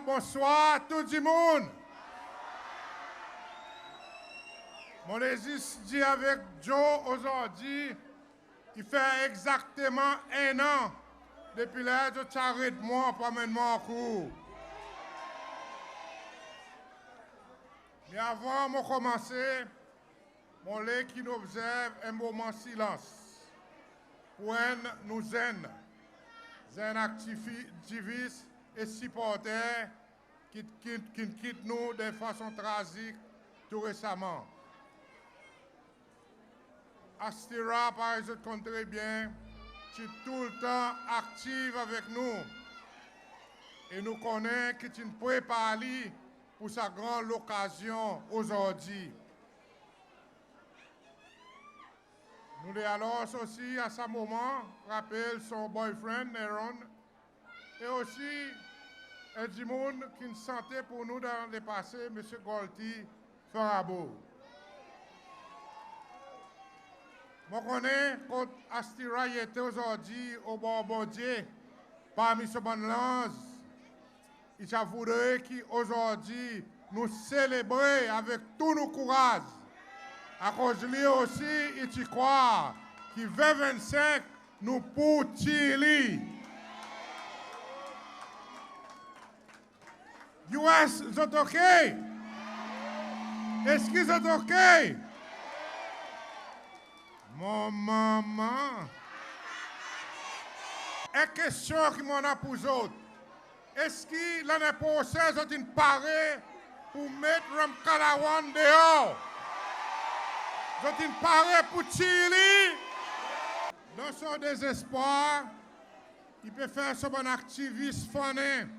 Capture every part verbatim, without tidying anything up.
Bonswar tou dimoun. Mon le zis dir avek Joe ozordi, i fer egzakteman en an depi ler zot ti aret mwan pour anmenn mwan ankour. Me avan mon komanse, mon le ki nou obzerv en moman silans pour enn nou zenn, zenn aktivi-, aktivis e siporter ki, ki, ki'n kit nou dan en fason trazik tou resaman. Astira, parey zot konn tre byen, ti toultan aktiv avek nou. E nou konnen ki ti'n prepar li pour sa gran lokazyon ozordi. Nou le alors osi a sa moman rapel son boyfriend, Aaron, e osi en dimoun ki'n sante pour nou dan lepase, Msye Golty Farabo. Mon konnen kot Astira i ete ozordi obor Bondye, parmi son bann lanz, i ti a voudre ki ozordi nou selebre avek tou nou kouraz. Akoz li osi i ti krwar ki ven vennsenk nou pou tir li. U S, zot ok? Eski zot ok? Mon manman. En kestyon ki mon annan pour zot. Eski lannen prosen zot in pare pour met Ramkalawan deor? Zot in pare pour tir li? Dan son dezespwar, i pe fer son bann aktivis fannen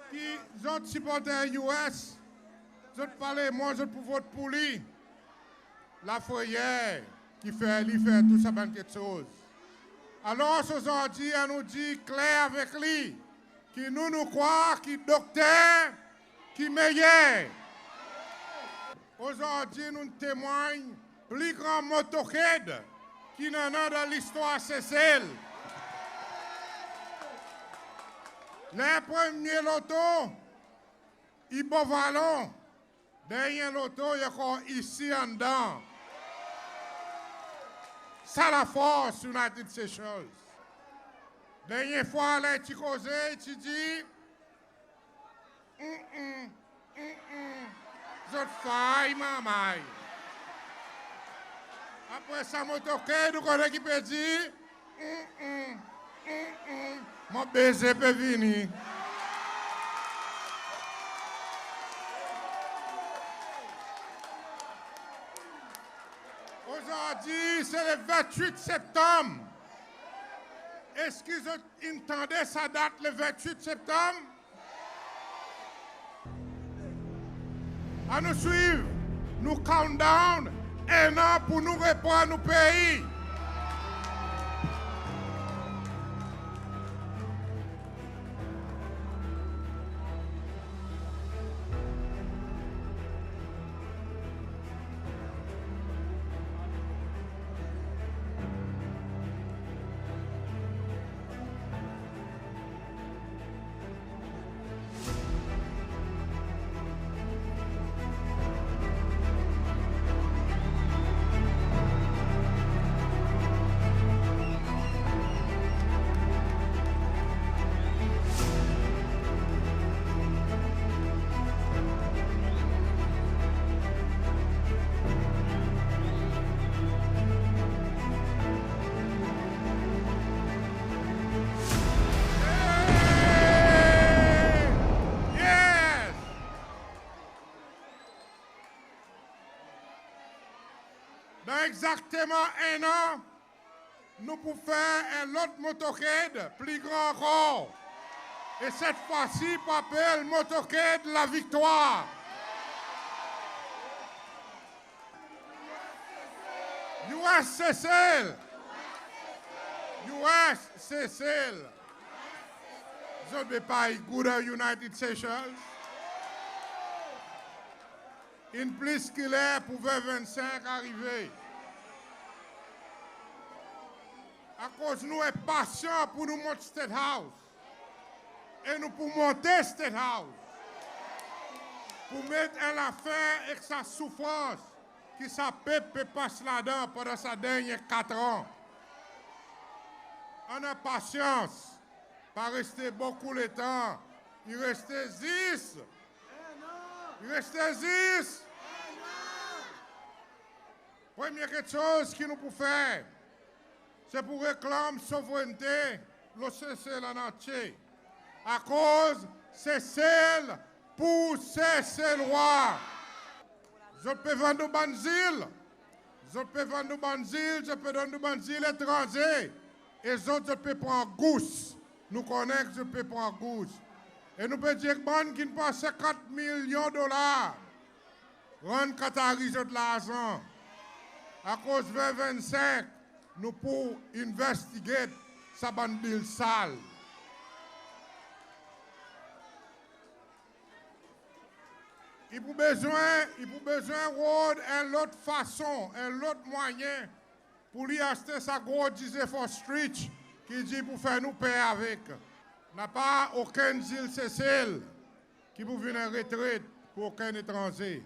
ki zot siporter U S, zot pa le mwan zot pou vot pour li. Lafreyer ki fer li fer tou sa bann keksoz. Alors ozordi, annou dir kler avek li ki nou, nou krwar ki dokter ki meyer. Ozordi nou'n temwanny pli gran motorcade ki'n annan dan listwar Sesel. Ler premye loto i Beau Vallon, dernyen loto i ankor isi anndan. Sa lafors United Seychelles. Dernyen fwa ler i ti koze, i ti dir, "Mm, mm, mm, mm. Zot fay manmay." Apre sa motorcade, ou konnen ki pe dir, "Mm, mm, mm, mm. Mon beze pe vini." Ozordi se le vennwit Septanm. Eski zot in tande sa dat, le vennwit Septanm? Annou swiv nou countdown, en an pour nou reprann nou pei. Yes! Dan egzakteman en an, nou pou fer en lot motorcade pli gran ankor. E set fwa si pou apel motorcade laviktwar. U S Sesel. U S Sesel. Zot pe pey gou dan United Seychelles. In plis ki ler pour ven vennsenk arive. Akoz nou enpasyan pour nou mont State House. E nou pou monte State House pour met en lafen ek sa soufrans ki sa pep pe pas ladan pandan sa dernyen kat an. Annan pasyans, pa reste bokou letan, i reste zis, i reste zis. Premye keksoz ki nou pou fer, se pou reklanm souvrennte lo Sesel an antye. Akoz Sesel pour Seselwa. Zot pe vann nou bann zil. Zot pe vann nou bann zil, zot pe donn nou bann zil etranze. E zot, zot pe pran gous. Nou konnen ki zot pe pran gous. E nou pe dir ek bann ki'n pran senkant milyon dolar, rann Qatari zot larzan. Akoz ven vennsenk, nou pou investigate sa bann bil sal. I pou bezwen, i pou bezwen rod en lot fason, en lot mwayen pour li aste sa gro dize Ostrich ki i dir pou fer nou per avek. Napa okenn zil Sesel ki pou vin en retret pour okenn etranze.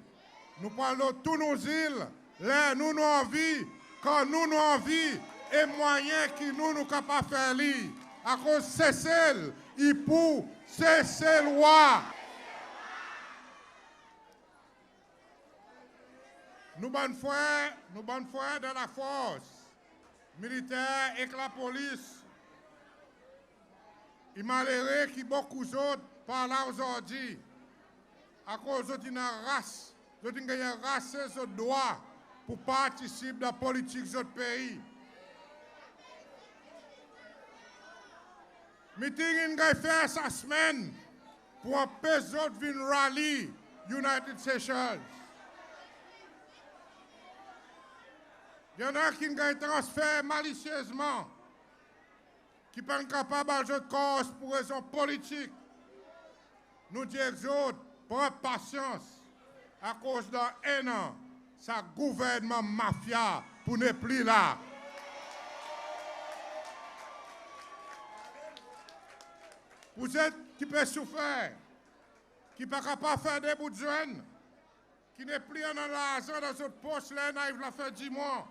Nou pou al lo tou nou zil, ler nou, nou anvi, kan nou, nou anvi, e mwayen ki nou, nou kapab fer li. Akoz Sesel i pour Seselwa. Nou bann frer, nou bann frer dan lafors, militer ek lapolis, i malere ki bokou zot pa la ozordi, akoz zot in aras, zot in ganny arase zot drwa pour partisip dan politik zot pei. Miting in ganny fer sa semenn pour anpes zot vin rally United Seychelles. I annan ki'n ganny transfer malisyezman, ki pa'n kapab al zot kors pour rezon politik. Nou dir ek zot, pran pasyans, akoz dan en an, sa gouvernman mafya pou nepli la. Pour zot ki pe soufer, ki pa kapab fer de bout zwenn, ki nepli annan larzan dan zot pos ler in ariv lafen dimwan,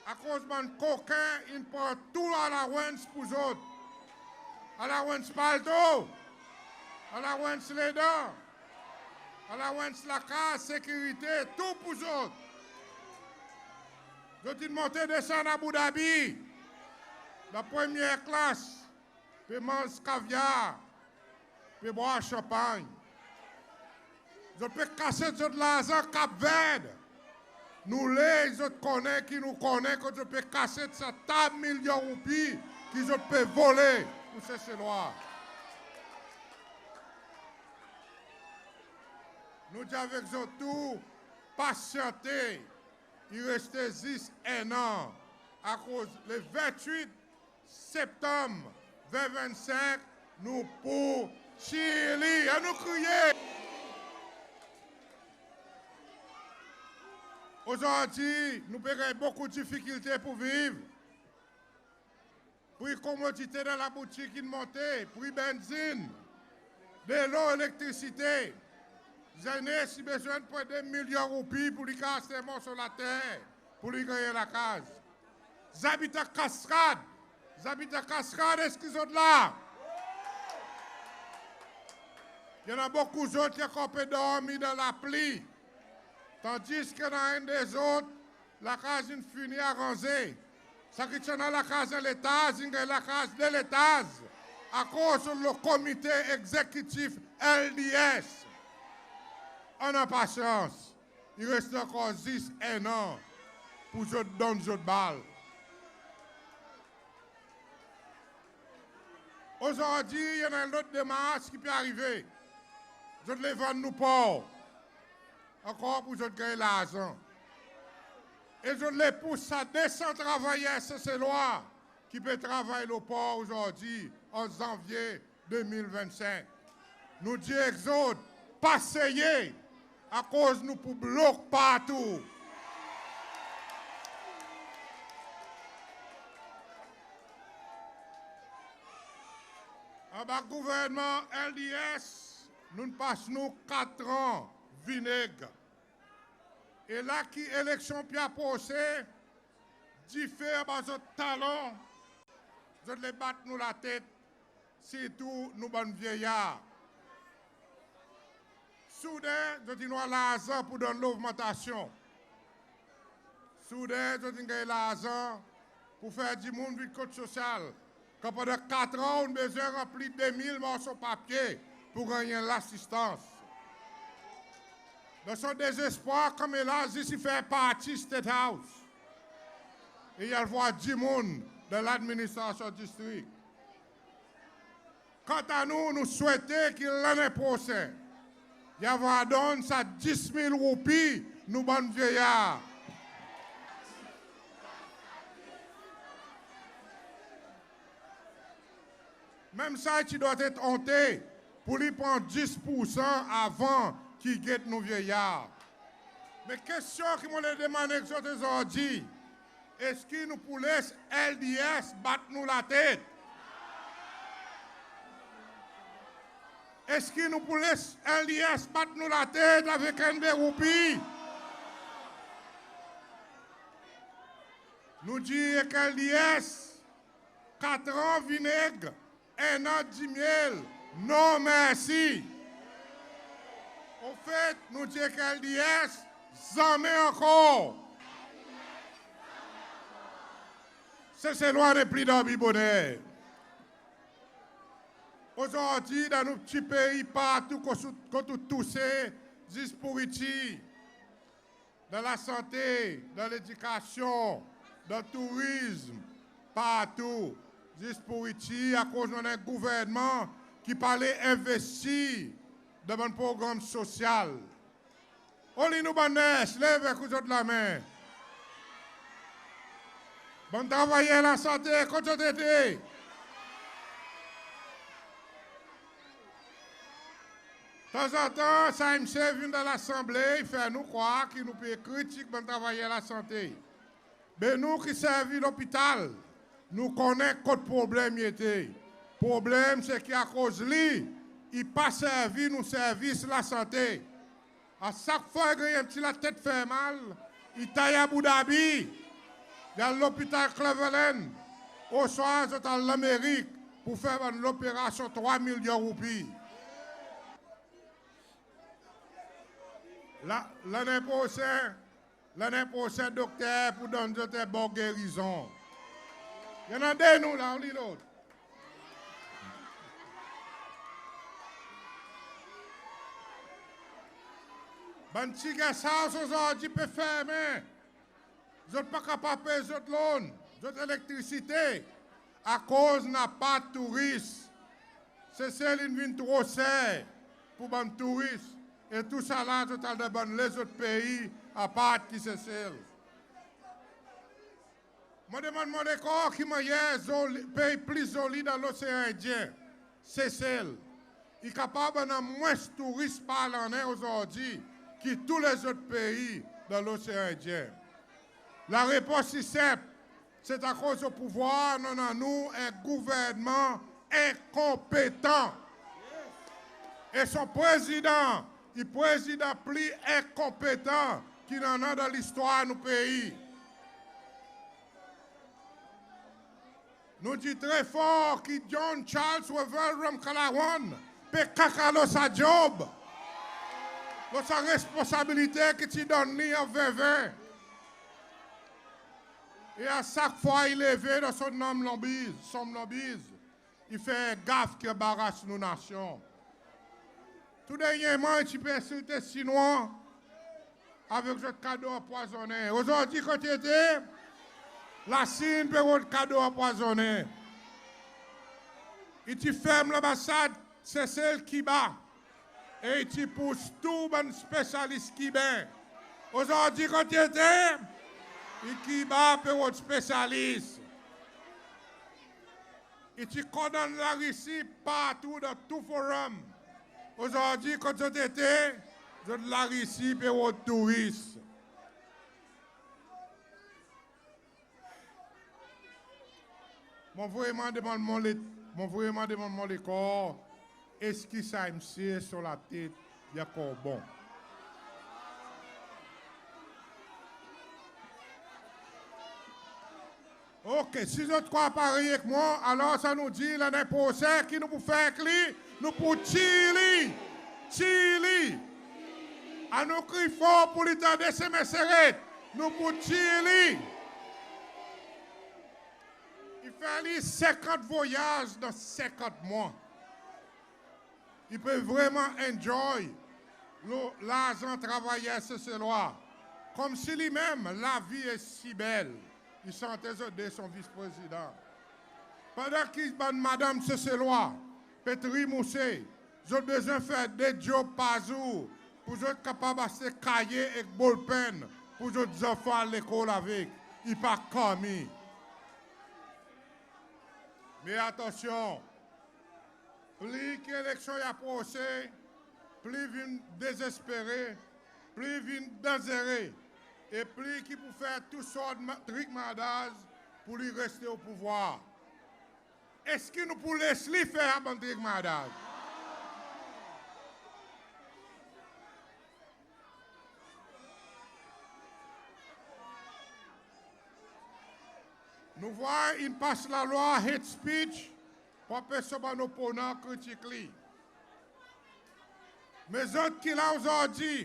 akoz bann koken in pran tou allowance pour zot. Allowance palto, allowance ledan, allowance lakaz, sekirite, tou pour zot. Zot in monte desann Abu Dhabi, dan premye klas, pe manz kavyar, pe bwar sanpanny. Zot pe kaset zot larzan Kap Verd. Nou le zot konnen ki nou konnen kot zot pe kaset sa ta milyon roupi ki zot pe vole pour Seselwa. Nou dir avek zot tou, pasyante, i reste zis en an, akoz le vennwit Septanm ven vennsenk, nou pou tir li. Annou kriye. Ozordi, nou pe ganny bokou difikilte pour viv. Pri komodite dan laboutik in monte, pri benzin, delo, elektrisite. Zenes i bezwen pre de milyon roupi pour li kapab aste en morso later pour li ganny en lakaz. Zabitan Cascade, zabitan Cascade, eski zot la? I annan bokou zot ki ankor pe dormi dan lapli, tandis ki annan enn de zot lakaz in fini aranze. Sa ki ti annan lakaz en letaz, in ganny lakaz de letaz, akoz zot lo komite egzekitif L D S. Annan pasyans, i reste ankor zis en an pour zot donn zot bal. Ozordi, i annan en lot demars ki pe arive. Zot le vann nou por ankor pour zot ganny larzan. E zot le pous sa de san travayer Seselwa ki pe travay lo por ozordi, an Zanvye de mil vennsenk. Nou dir ek zot, pa seye, akoz nou pou blok partou. An Anba gouvernman LDS, nou'n pas nou katran vineg. E la ki eleksyon pe aprose, dife anba zot talon, zot le bat nou latet, sirtou nou bann vyeyar. Souden, zot in war larzan pour donn logmantasyon. Souden, zot in ganny larzan pour fer dimoun vin kot sosyal. Kan pandan katran, ou'n bezwen ranpli de mil morso papye pour ganny en lasistans. Dan son dezespwar, Kamala zis i fer parti State House. E i al war dimoun dan ladministrasyon distrik. Kanta nou, nou swete ki lannen prosen, i ava donn sa dis mil roupi nou bann vyeyar. Menm sa i ti dwatet onte pour li pran dis poursan avan ki get nou vyeyar. Me kestyon ki mon le demann ek zot ozordi, eski nou pou les LDS bat nou latet? Eski nou pou les LDS bat nou latet avek enn de roupi? Nou dir ek LDS, katran vineg, ennan dimyel, non mersi. Anfet, nou dir ek LDS, zanmen ankor. Seselwa nepli dormi boner. Ozordi, dan nou pti pei, partou kot ou, kot ou touse, zis pouriti. Dan lasante, dan ledikasyon, dan tourizm, partou, zis pouriti akoz nou annan en gouvernman ki pa le envestir dan bann progranm sosyal. Oli nou bann ners, lev ek zot lanmen. Bann travayer lasante, kot zot ete? Tanzantan, sa msye vin dan Lasanble, i fer nou krwar ki nou pe kritik bann travayer lasante. Be nou ki servi lopital, nou konnen kot problenm i ete. Problenm se ki akoz li, i pa servi nou servis lasante. A sak fwa i ganny en pti latet fermal, i tay Abu Dhabi, i al lopital Cleveland, oswa zot al Lamerik pour fer bann loperasyon trwa milyon roupi. La, lannen prosen, lannen prosen dokter pou donn zot en bon gerizon. I annan de nou la, ou li lot? Bann ti guest house ozordi pe fermen. Zot pa kapab pey zot loan, zot elektrisite, akoz napa touris. Sesel in vin tro ser pour bann touris. E tousala zot al dan bann lezot pei apard ki Sesel. Mon demann mwan ankor ki mannyer zoli, pei pli zoli dan Losean Endyen, Sesel, i kapab annan mwens touris par lannen ozordi ki tou lezot pei dan Losean Endyen? Larepons i senp, se akoz o pouvwar nou annan nou en gouvernman enkonpetan. E son prezidan, i prezidan pli enkonpetan ki nou annan dan listwar nou pei. Nou dir tre for ki John Charles Wavel Ramkalawan pe kaka lo sa dyob, lo sa responsabilite ki ti donn li an ven ven. E a sak fwa i leve dan son nonm lonbiz, son lonbiz, i fer gaf ki anbaras nou nasyon. Tou dernyerman, i ti pe ensilte Sinwa avek zot kado anpwazonnen. Ozordi kot i ete? Lasin pe rod kado anpwazonnen. I ti ferm lanbasad Sesel Kiba. E i ti pous tou bann spesyalis Kiben. Ozordi kot i ete? I Kiba pe rod spesyalis. I ti kondann Larisi partou dan tou forum. Ozordi kot zot ete? Zot Larisi pe rod touris. Mon vreman demann mwan le, mon vreman demann mon lekor, eski sa msye son latet i ankor bon? Ok, si zot krwar parey ek mwan, alor sa nou dir lannen prosen ki nou pou fer ek li, nou pou tir li, tir li. Annou kriy for pour li tande, Semen Seret, nou pou tir li. I fer li senkant vwayaz dan senkant mwan. I pe vreman enjoy lo larzan travayer Seselwa, konmsi li menm lavi e si bel. I sante zot de son vis-prezidan. Pandan ki bann madanm Seselwa pe trimouse, zot bezwen fer de dyob par zour pour zot kapab aste kaye ek bolpenn pour zot zanfan al lekol avek. I pa komi. Me atansyon, pli ki eleksyon i aprose, pli vin dezespere, pli vin danzere, e pli ki pou fer tou sort ma-, trik mardaz pour li reste o pouvwar. Eski nou pou les li fer sa bann trik mardaz? Nou vwar in pas lalwa hate speech pour anpes son bann oponan kritik li. Me zot ki la ozordi,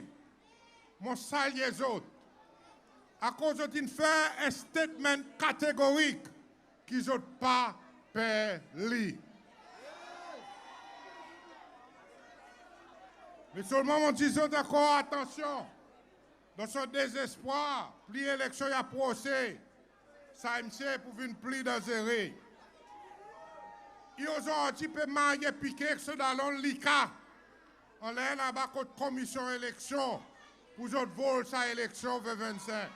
mon salye zot, akoz zot in fer en statement kategorik ki zot pa per li. Me selman mon dir zot ankor, atansyon, dan son dezespwar, pli eleksyon i aprose, sa msye pou vin pli danzere. I ozordi pe marye pike ek son dalon Lika anler laba kot Komisyon Eleksyon pour zot vol sa eleksyon ven vennsenk.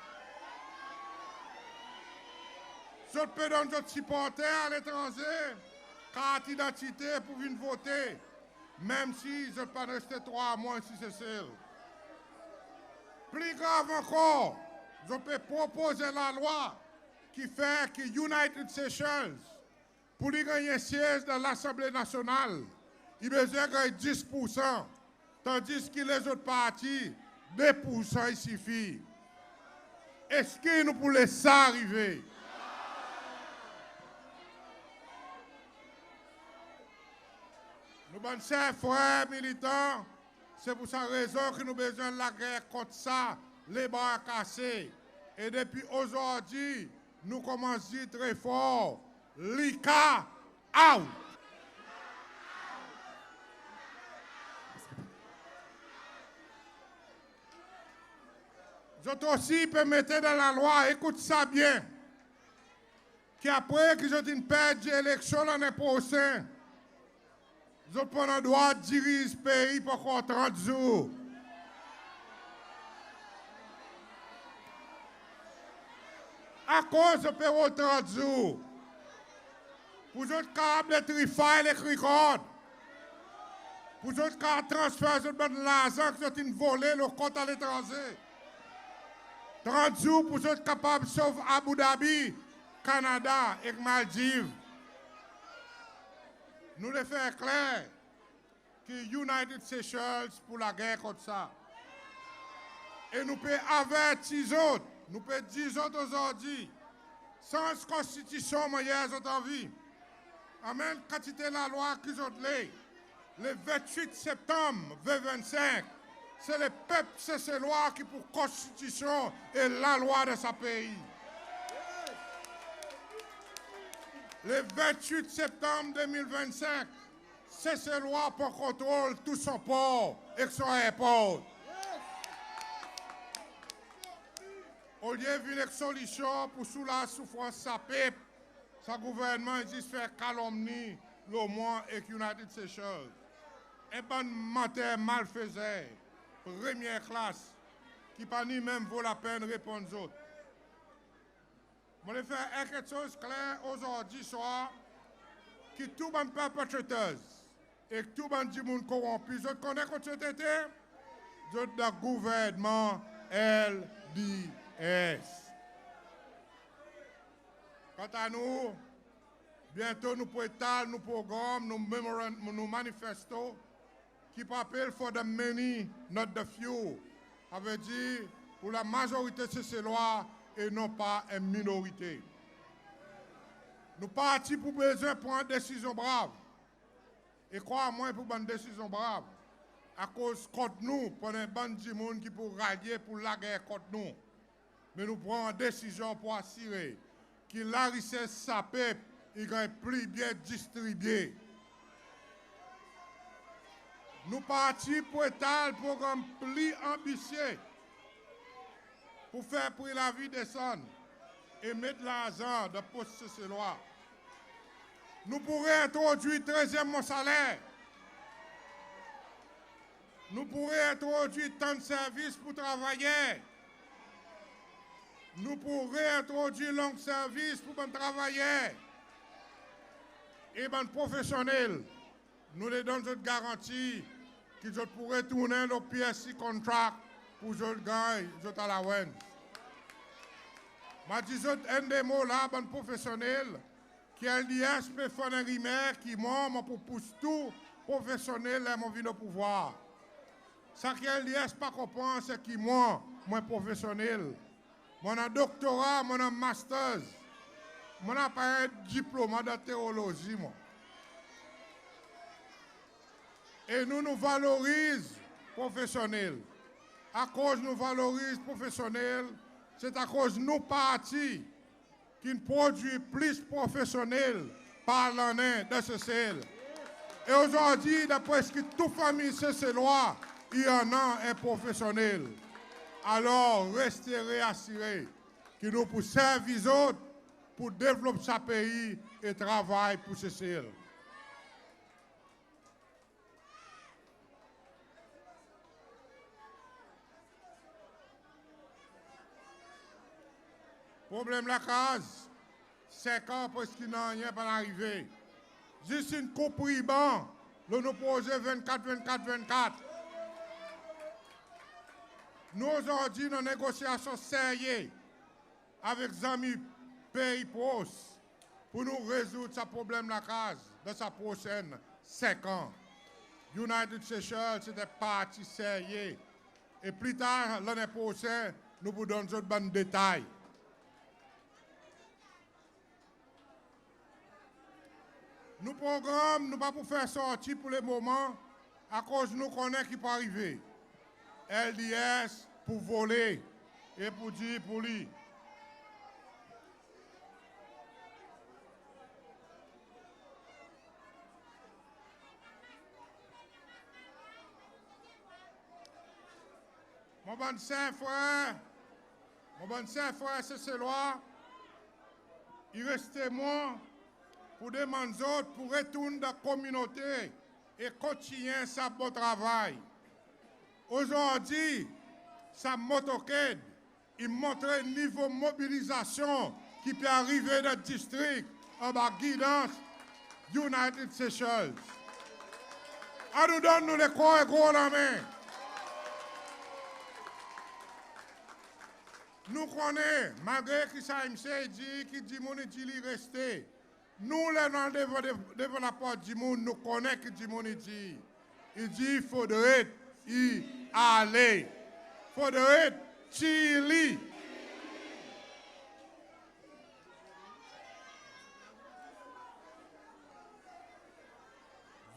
Zot pe donn zot siporter aletranze kart idantite pour vin vote, menm si zot pa'n reste trwa mwan isi Sesel. Pli grav ankor, zot pe propoze lalwa ki fer ki United Seychelles, pour li ganny en syez dan Lasanble Nasyonal, i bezwen ganny dis poursan, tandis ki lezot parti, de poursan i sifi. Eski nou pou les sa arive? Nou bann ser frer militan, se pour sa rezon ki nou bezwen lager kont sa lebar kase. E depi ozordi, nou konmans dir tre for, Lika out! Zot osi pe mete dan lalwa, ekout sa byen, ki apre ki zot in perdi eleksyon lannen prosen, zot pou annan drwa diriz pei pou ankor trant zour. Akoz zot pe rod trant zour? Pour zot kapab lettrify lek rikord. Pour zot kapab transfer zot bann larzan ki zot in vole lo kont aletranze. Trant zour pour zot kapab sov Abu Dhabi, Kanada ek Maldiv. Nou le fer kler ki United Seychelles pou lager kont sa. E nou pe averti zot, nou pe dir zot ozordi, sanz Konstitisyon mannyer zot anvi. Anmenn kantite lalwa ki zot le. Le vennwit Septanm ven vennsenk, se lepep Seselwa ki pou Konstitisyon e lalwa dan sa pei. Le vennwit Septanm de mil vennsenk, Seselwa pou kontrol tou son por ek son erport. Olye vin ek solisyon pour soulaz soufrans sa pep, sa gouvernman i zis fer kalomni lo mwan ek United Seychelles. En bann manter malfezer premye klas ki pa ni menm vo lapenn reponn zot. Mon le fer en keksoz kler ozordi swar, ki tou bann perpetrators ek tou bann dimoun koronpi, zot konnen kot zot ete? Zot dan gouvernman L D S. Kanta nou, Byento nou pou etal nou progranm, nou memoran-, nou manifesto ki pou apel for the many, not the few. Savedir pour lamazorite Seselwa e non pa en minorite. Nou parti pou bezwen pran desizyon brav. E krwar mwan, pour bann desizyon brav. Akoz kont nou pou annan bann dimoun ki pou ralye pour lager kont nou. Me nou pran desizyon pour asire ki larises sa pep i ganny pli byen distribye. Nou parti pou etal progranm pli anbisye pour fer pri lavi desann e met larzan dan pos Seselwa. Nou pou reentrodwir trezyenm mwan saler. Nou pou reentrodwir tan servis pour travayer. Nou pou reentrodwir long servis pour bann travayer e bann profesyonnel. Nou le donn zot garanti ki zot pou retournen lo P S C contract pour zot ganny zot allowance. Mon a dir zot enn de mo la, bann profesyonnel, ki L D S pe fer en rimer ki mwan, mon pou pous tou profesyonnel ler mon vin o pouvwar. Sa ki L D S pa konpran, se ki mwan, mon en profesyonnel. Mon annan doktora, mon annan masters. Mon napa en diploma dan teolozi, mwan. E nou, nou valoriz profesyonnel. Akoz nou valoriz profesyonnel, se akoz nou parti ki'n prodwir plis profesyonnel par lannen dan Sesel. E ozordi, dan preski tou fanmir Seselwa i annan en profesyonnel. Alor, reste reasire ki nou pou servi zot pour devlop sa pei e travay pour Sesel. Problenm lakaz, senk an preski nanryen pa'n arive. Zis in koup riban lo nou proze vennkat, vennkat, vennkat. Nou ozordi annan negosyasyon serye avek zanmi pei pros pour nou rezoud sa problenm lakaz dan sa prosenn senk an. United Seychelles se en parti serye. E pli tar lannen prosenn, nou pou donn zot bann detay. Nou progranm, nou pa pou fer sorti pour le moman, akoz nou konnen ki pou arive. L D S pou vole e pou dir pour li. Mon bann ser frer, mon bann ser frer Seselwa, i reste mwan pour demann zot pour retourn dan kominote e kontinyen sa bon travay. Ozordi, sa motorcade i montre nivo mobilizasyon ki pe arive dan distrik anba gidans United Seychelles. Annou donn nou lekor en gro lanmen. Nou konnen, malgre ki sa msye i dir ki dimoun i dir li reste, nou ler nou al devan, devan laport dimoun, nou konnen ki dimoun i dir. I dir fodre i ale. Fodre tir li.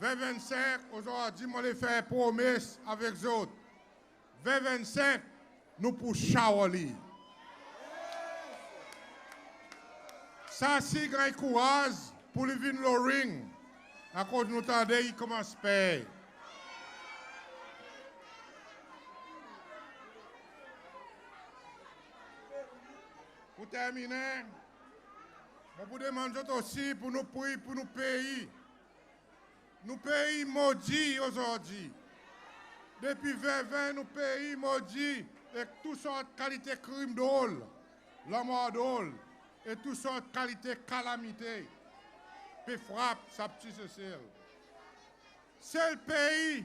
Ven vennsenk, ozordi mon le fer promes avek zot. Ven vennsenk, nou pou shower li. Sa si i ganny kouraz pour li vin lo ring, akoz nou tande i konmans per. Pour terminen, mon pou demann zot osi pour nou priye pour nou pei. Nou pei modi ozordi. Depi ven ven, nou pei modi ek tou sort kalite krim drol, lanmor drol e tou sort kalite kalamite pe frap sa pti Sesel. Sel pei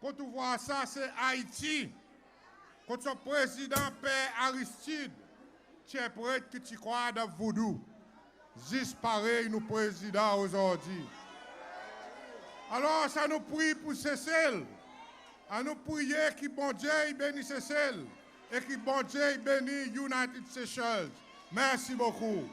kot ou vwar sa, se Ayiti, kot son prezidan Per Aristide ti en pret ki ti krwar dan voudou. zis parey nou Prezidan ozordi. Alor, annou priye pour Sesel. Annou priye ki Bondye i beni Sesel e ki Bondye i beni United Seychelles. Mersi bokou.